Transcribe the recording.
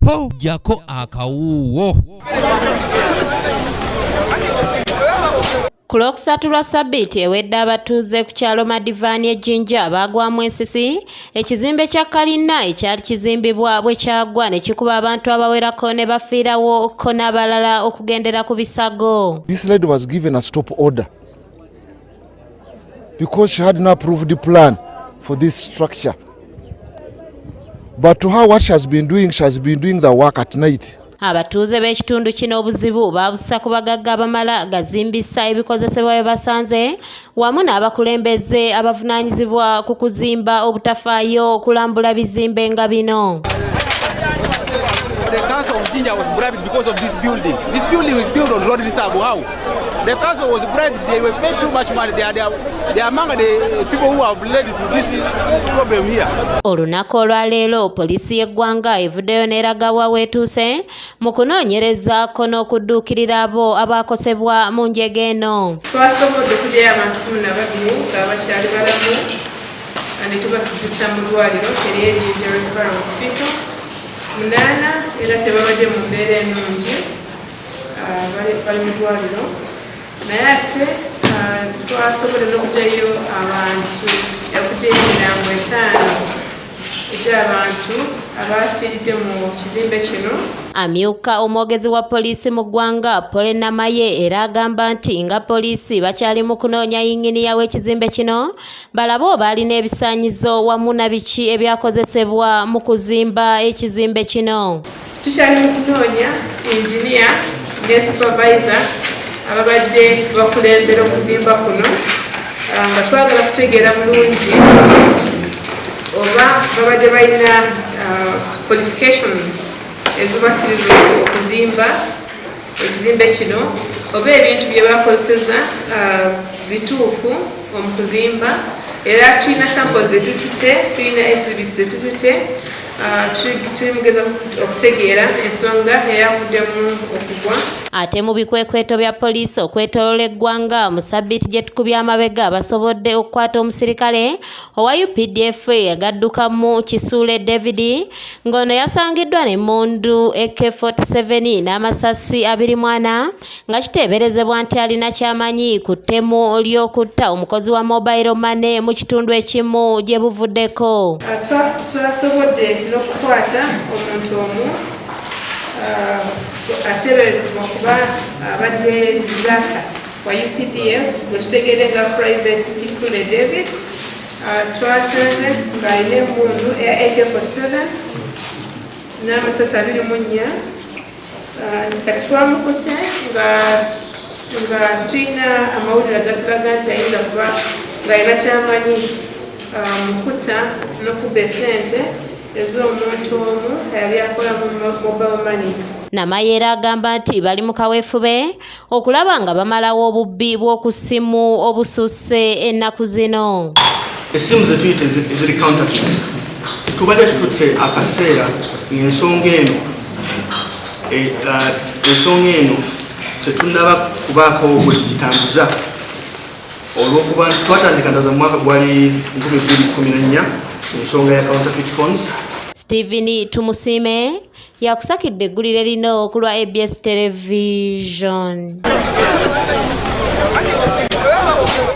Ho, jjako akawuuwo. Ku Lwokusatu lwa ssabbiiti ewedde abatuuze ku kyalo Madivaani e Jinja baagwamu ensisi ekizimbe kya kalina ekyali kizimbibwa bwe kyagwa ne kikuba abantu abawerako ne bafiirawo ko n'abalala okugendera ku bisago. This lady was given a stop order because she had no approved plan for this structure. But to her, what she has been doing, she has been doing the work at night. Abatuuze b'ekitundu kino obuzibu baabussa ku bagagga abamala gazimbisa ebikozesebwa bye basanze wamu n'abakulembeze abavunaanyizibwa ku kuzimba obutafaayo okulambula bizimbe nga bino. The council of Jinja was bribed because of this building. This building is built on road reserve. How? The council was bribed. They were paid too much money. They are among the people who have led to this problem here. Olunaku olwaleero poliisi y'eggwanga evuddeyo n'eraga wa weetuuse mu kunoonyerezaako n'okudduukirira abo abaakosebwa mu njega eno. Twasobodde okuggyayo abantu 12 nga bakyali balamu ne tubatuusa mu ddwaliro ery'e Jinja Referral Hospital. Munaana era tebabadde mu mbeera ennungi, bali mu ddwaliro, naye ate twasobodde n'okuggyayo abantu, okuggyayo emirambo 5 egy'abantu abafiiridde mu kizimbe kino. Amyuka omwogezi wa poliisi mu ggwanga Polly Namaye era agamba nti nga poliisi bakyali mu kunoonya yinginiya w'ekizimbe kino balabe oba alina ebisaanyizo wamu na biki ebyakozesebwa mu kuzimba ekizimbe kino. Tukyali mu kunoonya engineer ne supervisor ababadde bakulembera okuzimba kuno, nga twagala kutegeera bulungi oba babadde balina qualifications ezibakkiriza okuzimba ekizimbe kino, oba ebintu bye bakozeseza bituufu mu kuzimba. Era tulina samples zetutute, tulina exhibits zetutute, tuli mugeza okutegeera ensonga eyavuddemu okugwa. Ate mu bikwekweto bya poliisi okwetooloola eggwanga mu ssabbiiti gye tukubye amabega, basobodde okukwata omusirikale owa UPDF yagaddukamu Kisuule David, ng'ono yasangiddwa n'emmundu AK47 n'amasasi 24, nga kiteeberezebwa nti alina ky'amanyi ku ttemu ly'okutta omukozi wa mobile money mu kitundu ekimu gye buvuddeko. Twasobodde n'okukwata omuntu omu ateeberezebwa kuba abadde deserter wa UPDF gwe tutegeere nga Private Kisule David. Twasanze ng'alina emmundu eya AK47 n'amasasi 24. Kati twamukutte nga tulina amawulire agatulaga nti ayinza kuba ng'alina kyamanyi mu kutta n'okubba esente ez'omuntu omu eyali akola mu mobile money. Namaye era agamba nti bali mu kaweefube okulaba nga bamalawo obubbi bw'oku ssimu obususse ennaku zino. Essimu zetuyita eziri counterfeit, tubadde tututte akaseera ng'ensonga eno ensonga eno tetunnaba kubaako bwe tugitambuza, olwokuba nti twatandika ndowooza mu mwaka gwali 2014 ensonga ya counterfeit phones. Stephen Tumusiime yakusakidde eggulire lino ku lwa ABS Television.